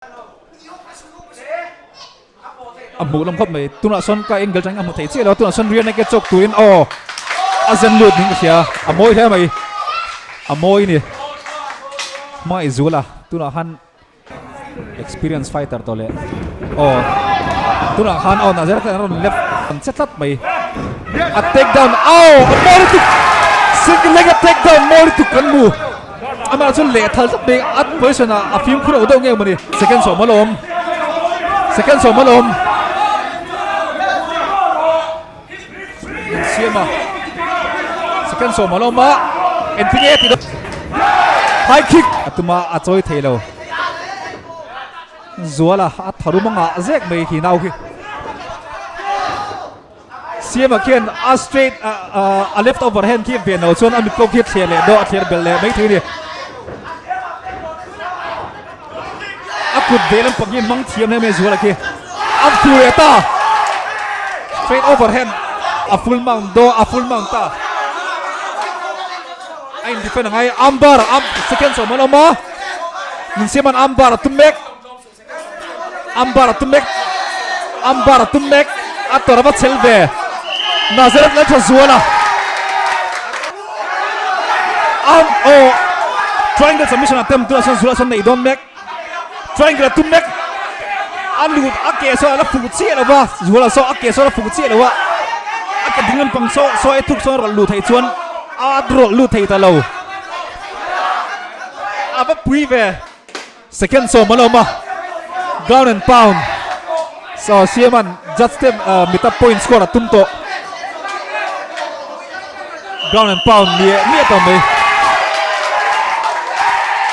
A hmuh lam khawp mai tunah sawn ka angle tangin a hmu thei chiah lo a tunah sawn rear naked choke turin aw a zen lut niin ka hria a mawi hle mai a mawi ni hmangaih zul a tunah khan experience fighter tawh leh aw tunah khan aw Nazareth an rawn left an che tlat mai a take down aw a mawi lutuk single leg a take down mawi lutuk kan hmu. Amah chu lehthal tlat mai a position ah a fimkhur lo deuh nge mawni second sawm a la awm second sawm a la awm insiam a second sawm a la awm a engtin nge tih high kick a tuma a chawi thei lo zuala a tharum a ngah zek mai khi nau khi. Siama khian a straight a left overhand khi ve no chuan a mit pawh khi a thliah leh daw a thliar belh leh mai thei a ni. A kut ve lampang hi hmang thiam hle mai Zuala khi. A tlu leh ta. Straight overhand a full mount daw a full mount ta. A in defend a ngai armbar arm second sawm an awm a. Nunsiama'n armbar a tum mek. Ambar a tum mek Ambar a tum mek a tawrh a va chhel ve Nazareth lal tha zual a Am aw Triangle submission a tem tunah sawn zuala sawn neih dawn mek Triangle a tum mek a lut a ke sawn a la fuh chiah lo va zuala saw a ke sawn a fuh chiah lo a a ke ding lampang saw saw e thuk sawn a rawlh luh theih chuan a rawlh lut thei ta lo a va pui ve. Second sawm an awm a, ground and pound so Siaman judge te mita point score a tum tawh. Ground and pound ni miah tawh mai.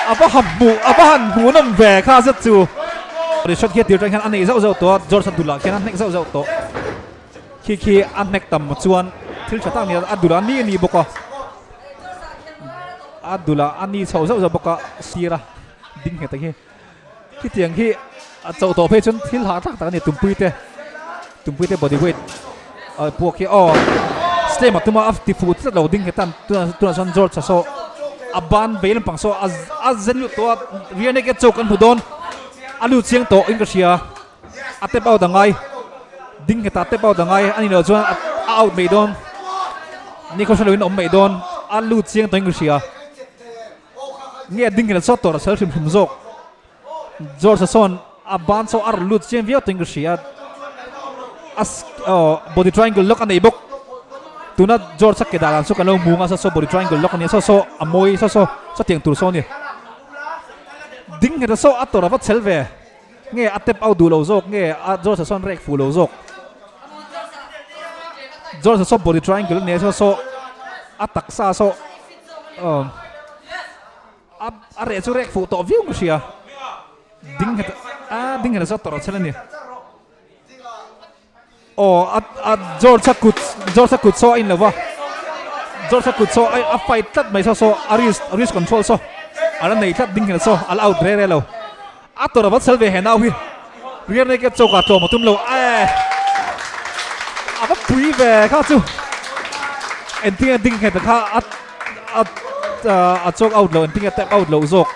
A va han hmuh a va han hmuhnawm ve kha zet chu. Shot khi a tir tang hian a nei zauh zauh tawh a, George a dulah khian a hnek zauh zauh tawh. Khi khi a hnek tam chuan thil tha tak ni a dulah ni a ni bawk a. A dulah a ni chho zauh zauh bawk a sira ding nghet ang hi. Khitiang hi a chauh tawh phei chuan thil hah thlak tak a ni tumpui te tumpui te body weight a puak hi aw slam a tuma a ti fuh tlat lo ding nghet a tunah tunah chuan George a saw a ban vei lampang saw a a zen lut tawh a rear naked choke an hmu dawn a lut chiang tawh in ka hria. A tap out a ngai ding nghet a tap out a ngai a nih loh chuan a out mai dawn ni khaw hre loin a awm mai dawn a lut chiang tawhin ka hria nge a ding nghet saw tawrh a sel hrim hrim zawk George a sawn a ban saw a rawn lut chiang viau tawhin ka hria a body triangle lock a nei bawk tuna George a ke dah dan chu kan lo hmu ang a saw saw body triangle lock a nia saw saw a mawi saw saw sawtiang tur saw a ni ding nghet a saw a tawrh a va chhel ve. Nge a tap out duh lo zawk nge a George a sawn rek fuh lo zawk. George a saw body triangle ania saw saw a taksa saw um a a reh chu rek fuh tawh viau ka hria. Ding nghet a ding nghet a saw tawrh a chhel a ni. Aw a a George a kut George a kut saw a in lo va George a kut saw a a fight tlat mai saw saw a wrist wrist control saw a la nei tlat ding nghet saw a la out re re lo a tawrh a va chhel ve he nau hi rear naked choke ah tlawm a tum lo eh a va pui ve kha chu engtin nge ding nghet kha a a a choke out lo engtin nge tap out loh zawk.